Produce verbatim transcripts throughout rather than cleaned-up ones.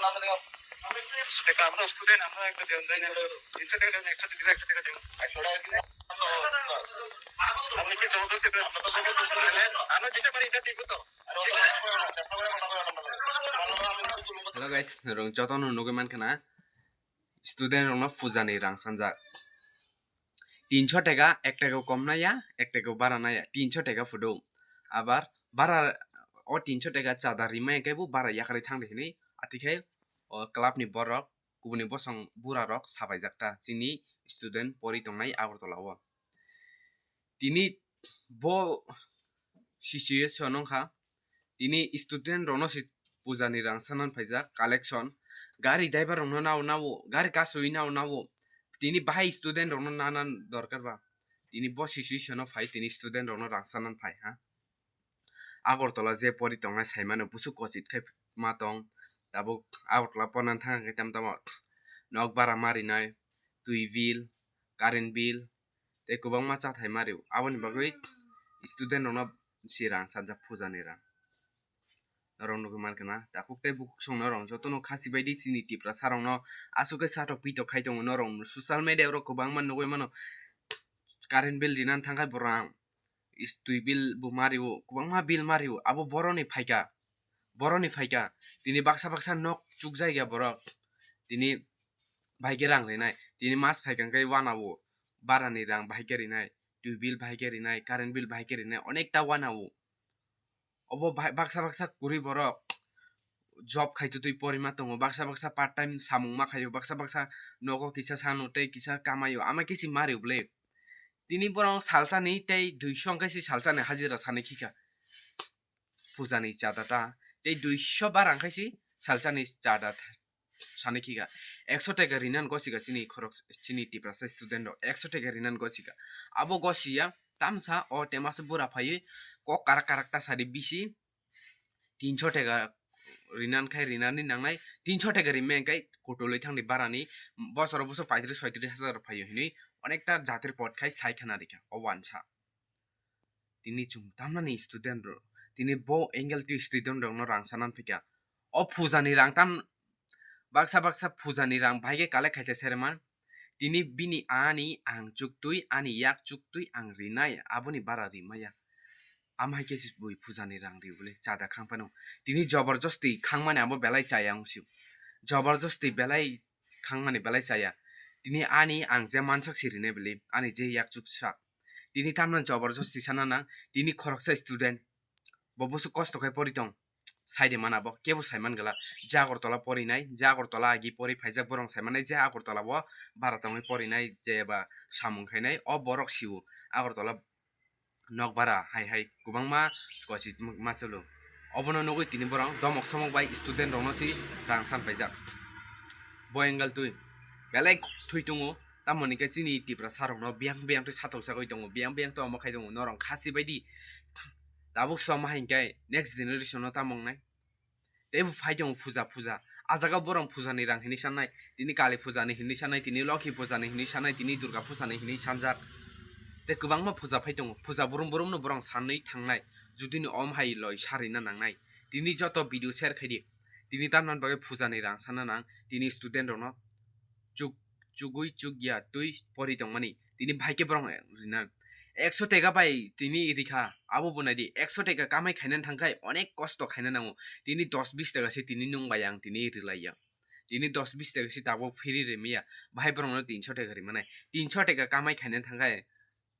আমরা স্টুডেন্ট, আমরা একটা দেন, দেন, তিনশো টাকা দেন, একশো টাকা, একশো টাকা দেন। আপনি কি জবরদস্তি করে? আমরা তো জবরদস্তি করে নিলে, আমরা দিতে পারি, এটা দিব তো। Hello guys, norok jotono nugwi mankha na, student rokno puja ni rang sanjak. Tinsho teka, ek teka kom naya, ek teka bara naya, tinsho teka phudo. Abar bara o tinsho teka chada rimaya khe bo bara yakarwi thangdi hinwi, atikhe o club ni borok, kubuni bosong bura rok sabaijak ta chini student pori tongnai Agartala o. Tini bo situation wngkha, tini student rokno se puja ni rang sanan phaijak, collection, gari driver rokno nao nao, gari kasui nao nao, tini bahai student rokno nanan dorkar ba, tini bo situation o phai, tini student rokno rang sanan phai ha. Agartala je pori tongnai saimano busuk kochit khai ma tong, tabuk Agartala porna thang khe tam tamo nok bara ma rinai, twi bill, current bill, tei kwbangma chathai ma rio. Aboni bagwi student rokno si rang sanjak puja ni rang. Norok nugwi mankha na, takhuk tei bukhuk song norok jotono khasi bai di chini Tiprasa rokno aswk khe satok pitok khai tongo norok social media o kwbangma nugwi mano current bill rinan thangkhai borok is twi bill bo ma rio, kwbangma bill ma rio, abo boroni phaikha, boroni phaikha, tini baksa baksa nok chukjaiya borok, tini bahai khe rang rinai, tini mas phaikha hwnkhe uanao barani rang bahai khe rinai, twi bill bahai khe rinai, current bill bahai khe rinai, onekta uanao. Obo bahai baksa baksa kwrwi borok job khai twi porima tongo, baksa baksa part time samung ma khaio, baksa baksa nogo kisa sano tei kisa kamaio, ama khe si ma rio bwle. Tini borok salsani tei duiso hwnkhe si salsani hajira sanai khikha. Puja ni chada ta tei duiso bara hwnkhe si salsani chada ta sanai khikha. Ekso teka rinan gosika chini khorok, chini Tiprasa student rok ekso teka rinan gosika. Abo gosiya tamsa o temasa bura phaiwi kok karak karak ta sadi bisi tinsho teka rinan khai rinani nangnai, tinsho teka rimai hwnkhe kutulwi thangni barani bosoro bosor paitris soitris hajar phaio hinwi onekta jatir pot khai sai khana rikha o uansa. Tini chwng tamnani student rok, tini bo angle twi student rokno rang sanan phikha. O puja ni rang tam baksa baksa puja ni rang bahai khe collect khaite sereman. Tini bini ani ang chuktwi, ani yak chuktwi ang rinai, aboni bara rimaya. Ama hai khe si bui puja ni rang ri bole chada khang phano. Tini joborjosti khangmani abo belai chaya wng sio. Joborjosti belai khangmani belai chaya. Tini ani ang je mansak si rinai bele, ani je yak chuksa. Tini tamno joborjosti sana nang, tini khoroksa student. Bo busu kosto khai pori tong. Sai de mana bo, kebo sai man gala. Je Agartala porinai, je Agartala agi pori phaijak borok sai manai, je Agartala bo bara tongwi porinai, je ba samung khainai, o borok sio. Agartala nok bara hai hai kwbangma kochi ma chalo. Obono nugwi tini borok domok somok bai student rokno si rang san paijak. Bo angle twi belai thwi tongo, tamoni khe chini Tiprasa rokno biyang biyang twi satok sagwi tongo, biyang biyang twi omo khai tongo, norok khasi bai di. Tabuk soma hai khe next generation no tamo wngnai. Tei bo phai tongo puja, puja. A jaga borok puja ni rang hinwi sanai, tini Kali puja ni hinwi sanai, tini Lokhi puja ni hinwi sanai, tini Durga puja ni hinwi sanjak. Tei kwbangma puja phai tongo. Puja brum brum no borok sanwi thangnai. Judini om hai loi sarina nangnai. Tini joto video share khai di. Tini tamna bagwi puja ni rang sana nang. Tini student rokno chuk, chugui chukya twi pori tongmani. Tini bahai khe borok rina. Ekso teka bai tini rikha, abo bo naidi, ekso teka kamai khaina thangkhai onek kosto khaina nango. Tini dos bis teka se tini nwng bai ang tini rilaiya. Tini dos bis teka se tabuk phiri rimaya. Bahai borokno tinso teka rimanai. Tinso teka kamai khaina thangkhai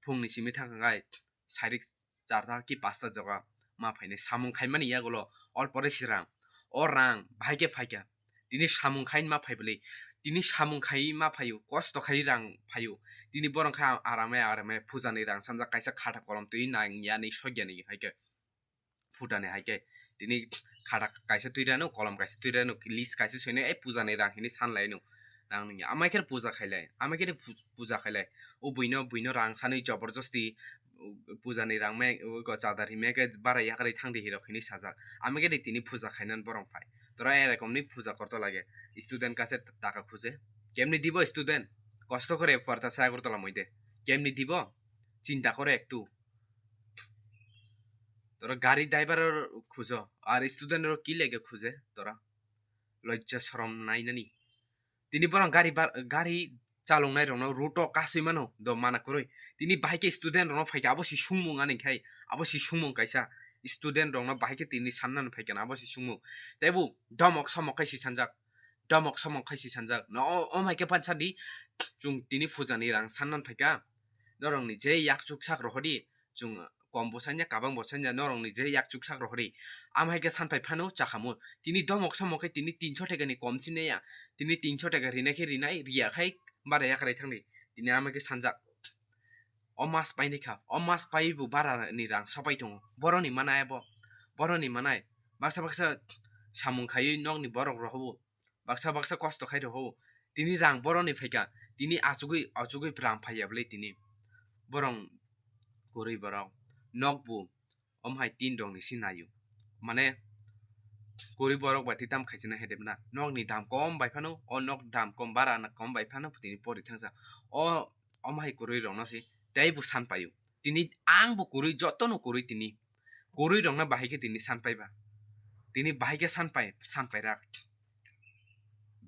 phungni simi thangkhai sairik charta ki pasta joga ma phainai. Samung khaimani yagulo olpore si rang. O rang bahai khe phaikha. Tini samung khai ma phai bwlwi. Tini samung khai ma phaio, kosto khai rang phaio. Tini borok kha aramai aramai puja ni rang sanjak, kaisa khata kolom twi nang yani sogya ni hai khe. Phuta ni hai khe. Tini khata kaisa twi rano, kolom kaisa twi rano, list kaisa soino, "Ei puja ni rang," hinwi san lai no. Nang nungya. Amai khe puja khai lai. Amai khe pu-, puja khai lai. O buino, buino rang sanwi joborjosti puja ni rang me, o go chadar hi me khe bara yakarwi thang di hi rok hinwi sajak. Amai khe di tini puja khainan borok phai. Tora erokom ni puja korto lage. Student kaise taka khuje. Kemni dibo student? Kosto kore pharta sa Agartala moide. Kemni dibo? Chinta kore ektu. Tora gari driver ro khujo. Ar student ro ki lege khuje tora? Lojja sorom nainani. Tini borok gari bar-, gari chalongnai rokno road o kasui mano do mana kwrwi. Tini bahai khe student rokno phaikha, abo si sungmung ani khai, abo si sungmung kaisa student rokno bahai khe tini sanna phaikha na, abo si sungmung. Tei bo domok somok khai si sanjak, domok somok khai si sanjak. No, o, o mai khe pansa di, chwng tini puja ni rang sanna phaikha. Norokni je yak chuksak rohodi, chwng kom bwsanya, kabang bwsanya, norokni je yak chuksak rohori. Amhai khe sanpai phano chakhamu. Tini domok somok khe tini tinso taka ni kom sinaya. Tini tinso taka rina khe rinai, riya khai bara yakrai thangdi. Tini amhai khe sanjak. O mas paini kha, o mas pai bo bara ni rang sopai tongo. Boroni manai abo, boroni manai. Baksa baksa samung khaiwi nokni borok rohobo. Baksa baksa kosto khai rokho. Tini rang boroni phaikha, tini achugwi, achugwi rang phaiya bwle tini. Borong kwrwi borok. Nokbo omhai tin rokni si naio. Mane, kwrwi borok ba titam khaisina hedebna. Nokni dam kom bai phano, o nok dam kom bara na kom bai phano tini pori thangsa. O, omhai kwrwi rokno si teibo san paio. Tini ang bo kwrwi, jotono kwrwi tini. Kwrwi rokno bahai khe tini san paiba. Tini bahai khe san pai, san pairak.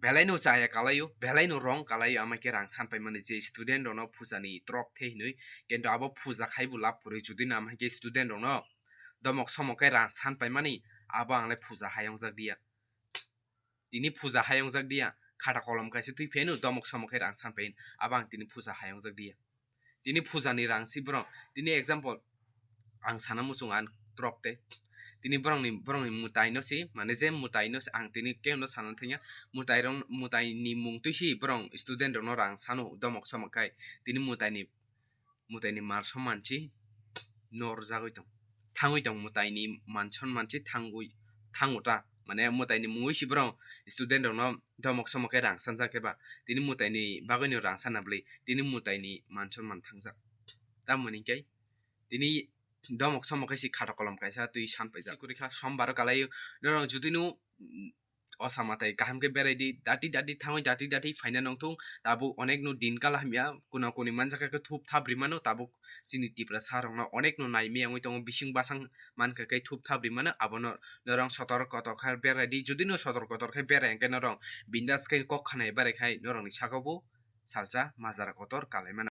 Belai no chaya kalaio, belai no rong kalaio, amai khe rang san paimani je student rokno puja ni trok the hinwi, kintu abo puja khai bo lab kwrwi, jodi no amai khe student rokno domok somok khe rang san paimani, abo ang le puja hayongjak diya. Tini puja hayongjak diya, khata kolom kaisa twi pheno domok somok khe rang san pain, abo ang tini puja hayongjak diya. Tini puja ni rang si borok, tini example, ang sana muchung ang trok te. Tini borokni, borokni mwtai no si, mane je mwtai no si ang tini kebo no sana thangya. Mwtai rok, mwtai ni mung twi si borok student rok no rang sano domok somok khai. Tini mwtai ni, mwtai ni mal somman si nor jagwi tong, thangwi tong mwtai ni man somman si thangwi, thango ta. Mane mwtai ni mungwi si borok student rok no domok somok khe rang sanjak khe ba. Tini mwtai ni bagwi no rang sana bwlwi. Tini mwtai ni man somman thangjak. Tamoni khe tini domok somok khe si khata kolom kaisa twi san paijak. Sikori kha sombar o kalai norok jodi no, mm, osa matai kaham khe berai di, dati dati thangwi dati dati phaina nongthung. Tabuk onek no din kala hamya, kuna kuni manjak khe thup thap rimano, tabuk chini Tiprasa rok no onek no nai miyangwi tongo, bising basang mankha khe thup thap rimano, abono norok sotor kotor khe berai di, jodi no sotor kotor khe berai hwnkhe norok bindas khe kok khanai berai khai norok ni saka bo salsa majra kotor kalai mano.